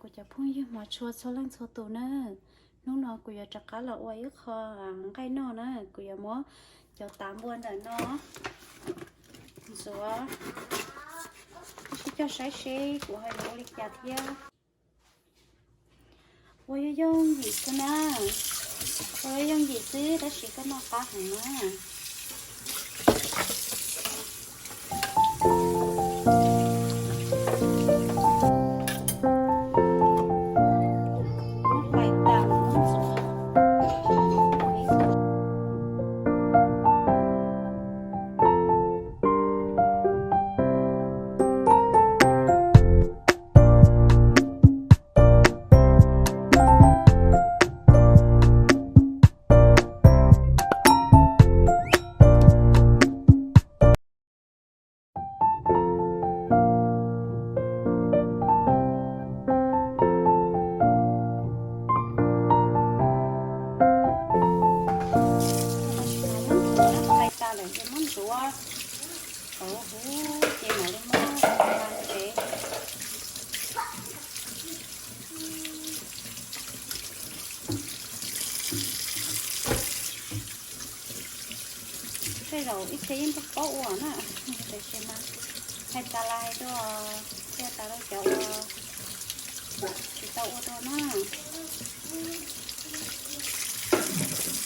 Kuv cov phooj ywg hmov tshua txhua leej txhua tus na, hnub no kuv yuav rov qab los ua ib qho nqaij noj na. Kuv yuav muab cov tav npua ntawm no ntxuav, sib coj saib seb kuv ho yuav ua li cas thiab. Ua yooj yooj yim xwb na, ua yooj yooj yim xwb tab sis koj noj qab heev na. Hlais tas lawm ces muab ntxuav tauv huv ces mam li muab ua ntsev. Tej zaum ib txhia yeej paub ua na, tiam sis mas hais tas lais tuaj thiaj tas rau cov uas tsis tau ua dua na. Ua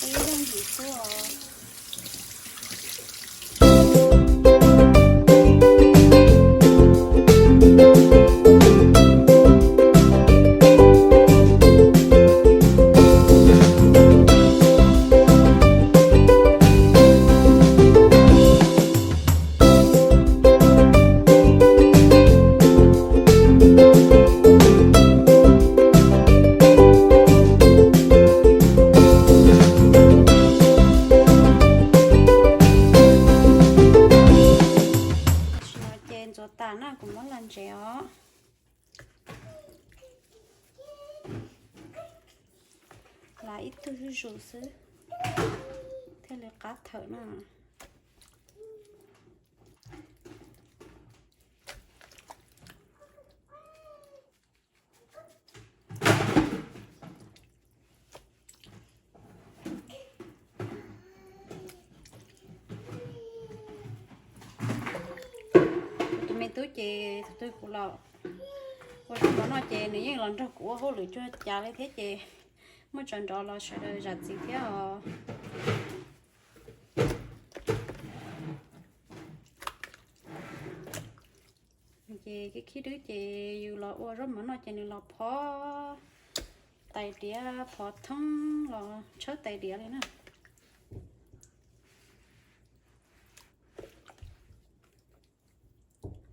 ib leeg yim xwb os. Tam sim no ces ntxuav tas na, kuv muab los ntsev os. Hlais ib tug zuj zus xwb thiaj li qab thawm na. Kuv tus me tub ces tus twg kuv los ua zaub mov noj ces nws yeej los nrog kuv ua hauj lwm cuag cas li thiab ces muaj tsov nrov los sawv daws zam txim thiab os. Ces khib khib dwb ces yus los ua zaub mov noj ces nws los phov tais diav, phov thoob los tshawb tais diav li na.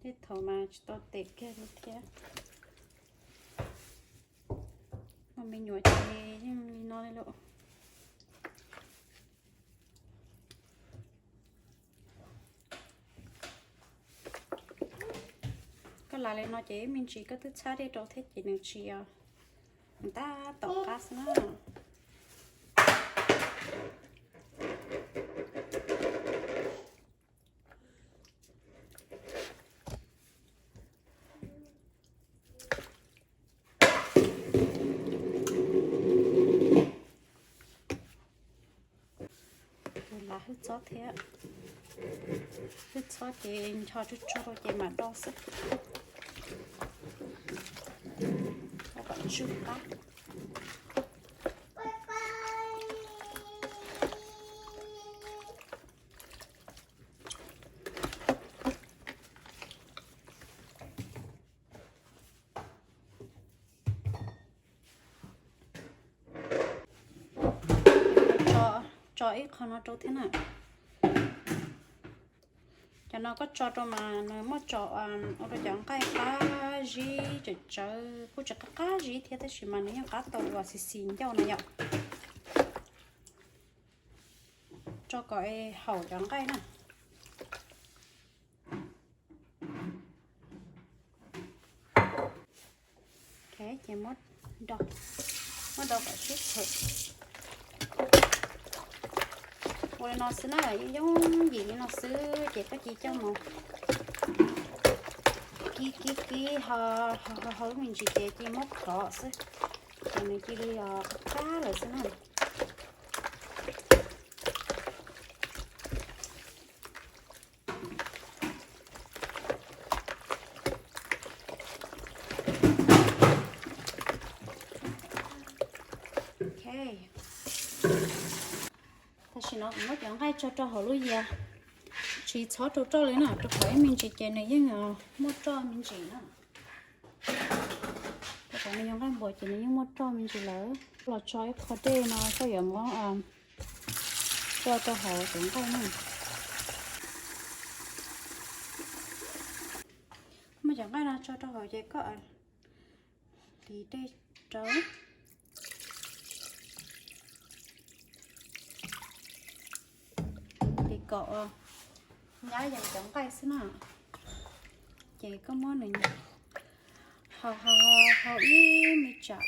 Tej thaum mas tsis tau tes kiag li thiab. Muaj me nyuam ces yeej li no li lawm. Koj hlais li no ces ib me ntsis koj twb txhab dej rau thiab ces nws tsis, nws tab tom qab xwb na. Tus lav hwj txob thiab, hwj txob ces ncho tsuj tsuag rau ces mam do xwb. Kom tsw qab. Tso ib qho no rau thiab na. Cov no koj tso rau mas nws muaj tso ua rau cov nqaij qab zib tsawv tsawv, kuj tsis qab qab zib thiab tab sis mas nws yeej qab tau uas xis xis ncauj no yom. Tso kom haum cov nqaij na. Ces muab do, muab do kom sib txhawm. Ua li no xwb na, yooj yooj yim li no xwb ces koj cia coj mus. kib kib kib ho, ho, ho, ho lub me ntsis ces cia muab plhov xwb, ces nws cia li qab lawm xwb na. Ok, tam sim no kuv muab cov nqaij tso rau hauv lub yias, tsis txhob rau roj li na, rau qhov ib me ntsis ces nws yeej muaj roj me ntsis na. Rau qhov nws yog nqaij npua ces nws yeej muaj roj me ntsis lawm. Los tso ib qho dej no koj yuav muab tso rau hauv cov nqaij na. Muab cov nqaij no tso rau hauv ces koj hliv dej rau. Ces kom nyab yees cov nqaij xwb na. Ces koj muab nws hau hau hau ib me tsam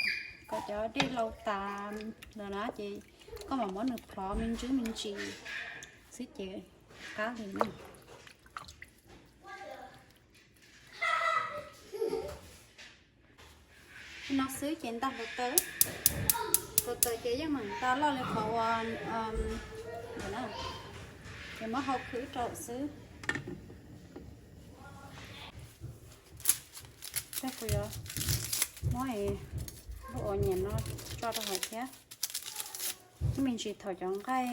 kom cov dej lau tas lawm na, ces koj mam muab nws plhov me ntsis me ntsis xwb ces qab li na. No xwb ces nta hluav taws, hluav taws ces yeej meem nta loj li qhov uas, ces muab hau khwb rau xwb. Tej kuv yuav muab lub uas nyiam no tso rau hauv thiab. Ib me ntsis thaum cov nqaij,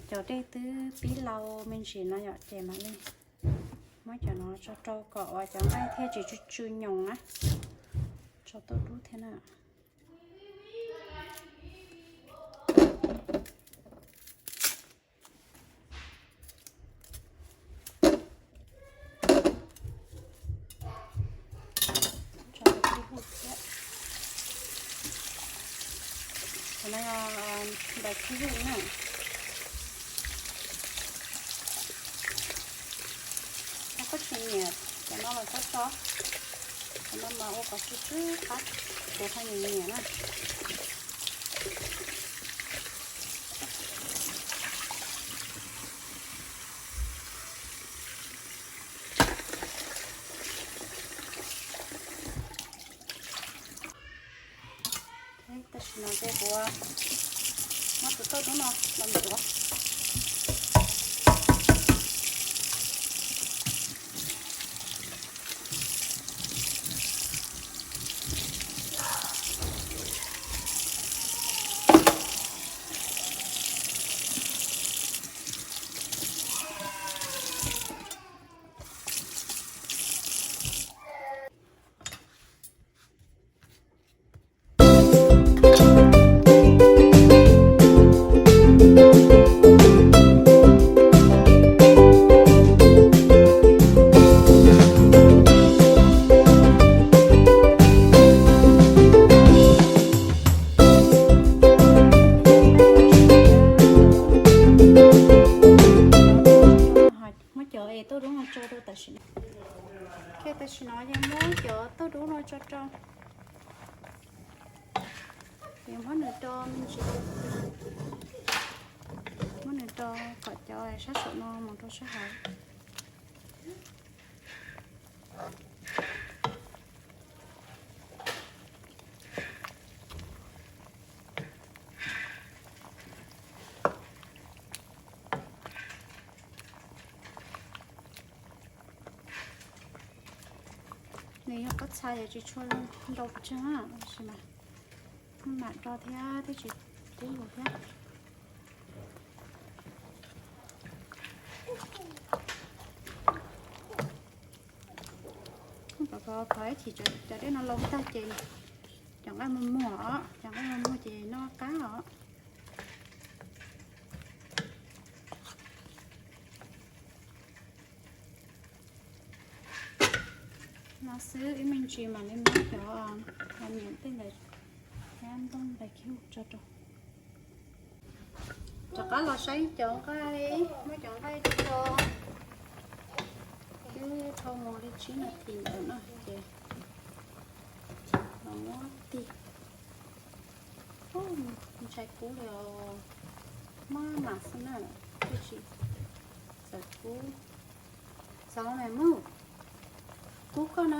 cov dej twb pib lau me ntsis no yom, ces mam li muab cov no tso rau kom uas cov nqaij thiaj tsis tsw tsw nyoos na. Tso tuaj dub thiab na. Tso ntawm khib huj thiab. Qhov no yog ntawm khib huj na. Yog koj tsis nyiam cov no los txhob tso. Cov no mas ua kom tsw tsw qab, kuv ho nyiam nyiam na. Tam sim no ces kuv muab tus tauj dub no los ntxuav. Muab cov es tauj dub no tso rau tam sim no. Tam sim no yog muab cov tauj dub no tso rau. Ces muab nws rau me ntsis, muab nws rau kom cov sab saum no mus rau sab hauv. Nws yog pob txha ces tsis tshua ntau pes tsawg, tab sis mas mam rau thiab thiaj tsis kub yus thiab. Kom ib chim cov dej no lau tag ces cov nqaij muag muag os, cov nqaij muag muag ces noj qab os. No xwb ib me ntsis mam li muab cov, cov niam tej ntawd thiab ntoo ntawd kiag tso rau. Rov qab los saib cov nqaij, muab cov nqaij tso, twb dhau mus li tsib nas this ntawd no ces los muab tig. Ntshai kub li os, maj mam xwb na, twb tsis txawm kub. Txaus me mus. Pub koj na.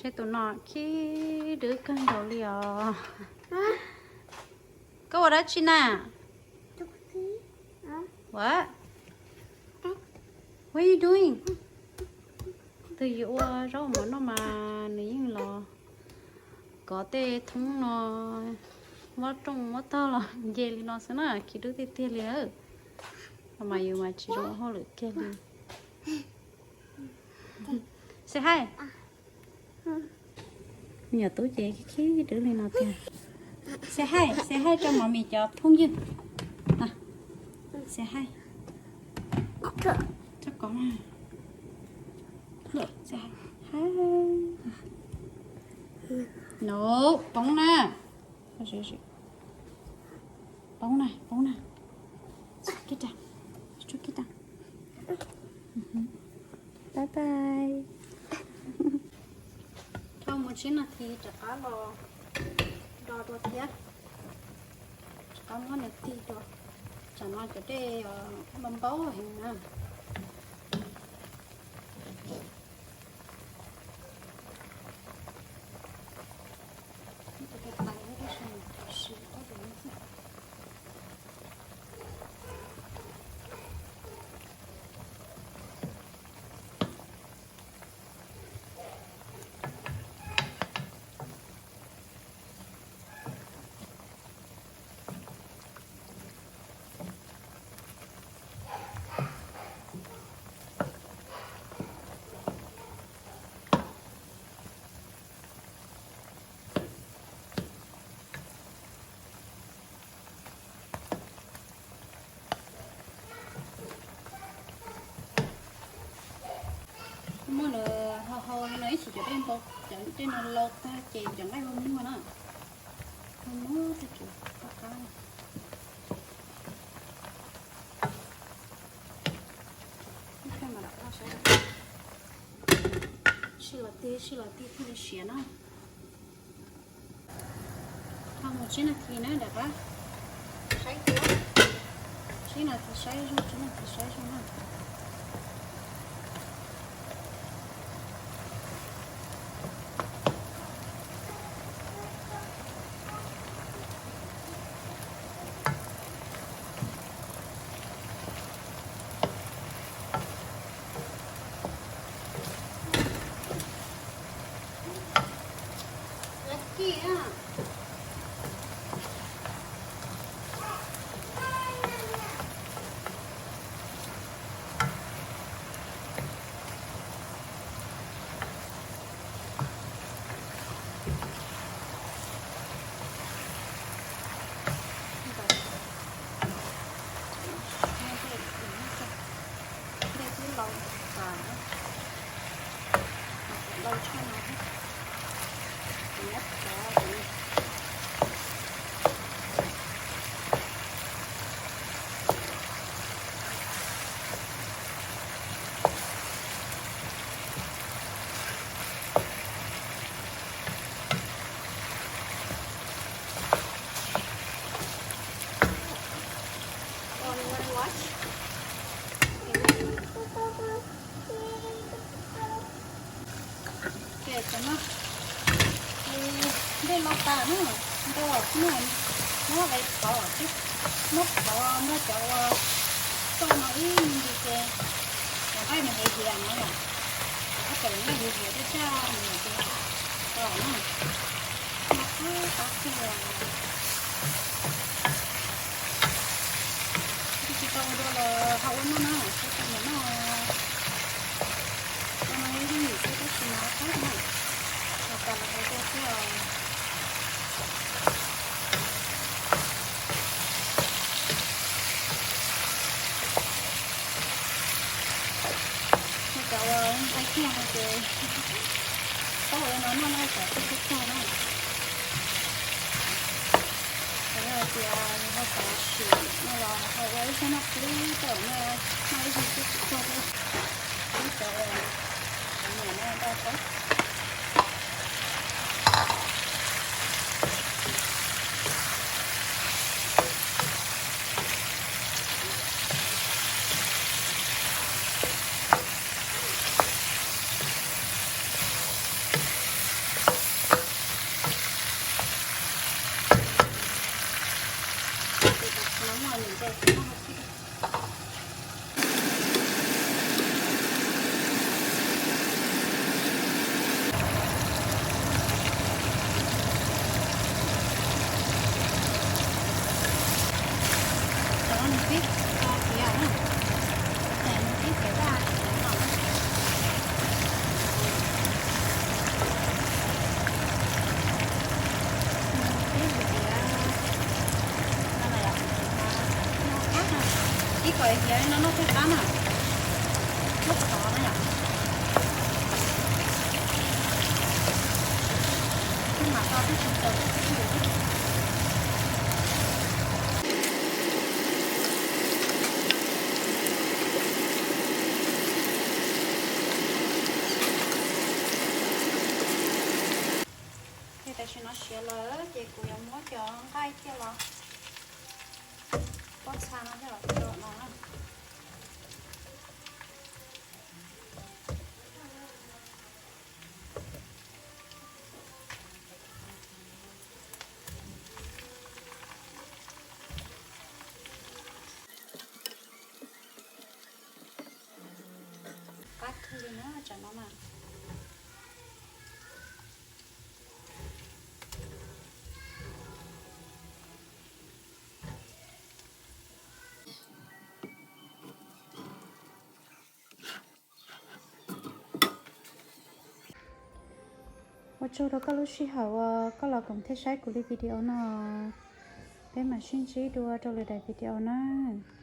Saib tus no khib dwb kawg nkaus li os. Koj ua dab tsi na? What? What are you doing? Twb yog ua zaub mov noj mas nws yeej los kov tej thoob no, muab rooj muab tog los nce li no xwb na, khib dwb tiag tiag li. Los mas yus mas tsis zoo hauj lwm kiag li. Say hi. Me nyuam tub ces khib dwb li no tiag. Say hi, say hi rau mommy cov phooj ywg. Say hi. Rau kov na. Say hi. No, poob na. Poob na, poob na. Bye bye. Thauj mus tsib nas this rov qab los do dua thiab. Rov qab muab nws tig dua. Tsam no cov dej npau npau heev na. Muab lawm hau hau li no ib chim cov dej npau, cov dej no lau tag ces cov nqaij muag muag na. Muag muag tag ces qab qab na. Sij los tig, sij los tig thiaj li siav na. Thauj mus tsib nas this na, rov qab saib, tsib nas this saib zoo, tsib nas this saib zoo na. Dej twb lau tas, lau tshaj no thiab. Ces muab pov, Ces cov no, dej lau tas na, nrog xwb na, muab lawv pov, muab pov nrog cov uas txoj no ib ncig ces cov nqaij nws hiav hiav no yom, ob cov nqaij hiav hiav tej tsaj nws ces pov na, no qab qab kiag. Tsis tau ua dua los ho ua noj na, ua tau noj. Ua no ib ncig xwb tab sis mas qab na, los tas los hauv dua thiab os. Tag kis no ces tau ua no noj no kom txog txog txog na. Yog hais tias ho xav sim no los ho ua ib siab noj qub tau no, noj ib xyoo xwb tsis txog thiab. Ib cov uas cov niam no tau tau. Cov no nws pib tso kiag na, cov tes nws pib pem vaj no na. Nws pib hais tias no na yom, no qab na, ib kom hiav no noj thiaj qab na, noj txhov na yom. Wb mam tso tib si taws rau sib lwm thiab. Ces tam sim no siav lawm ces kuv yuav muab cov nqaij coj los poj ntxha no coj los rau no na. Qab kawg li na tsam no mas. Ua tsaug rau koj lub sij hawm uas koj los koom thiab saib kuv li video no. Peb mam sib ntsib dua rau lwm daim video nawb.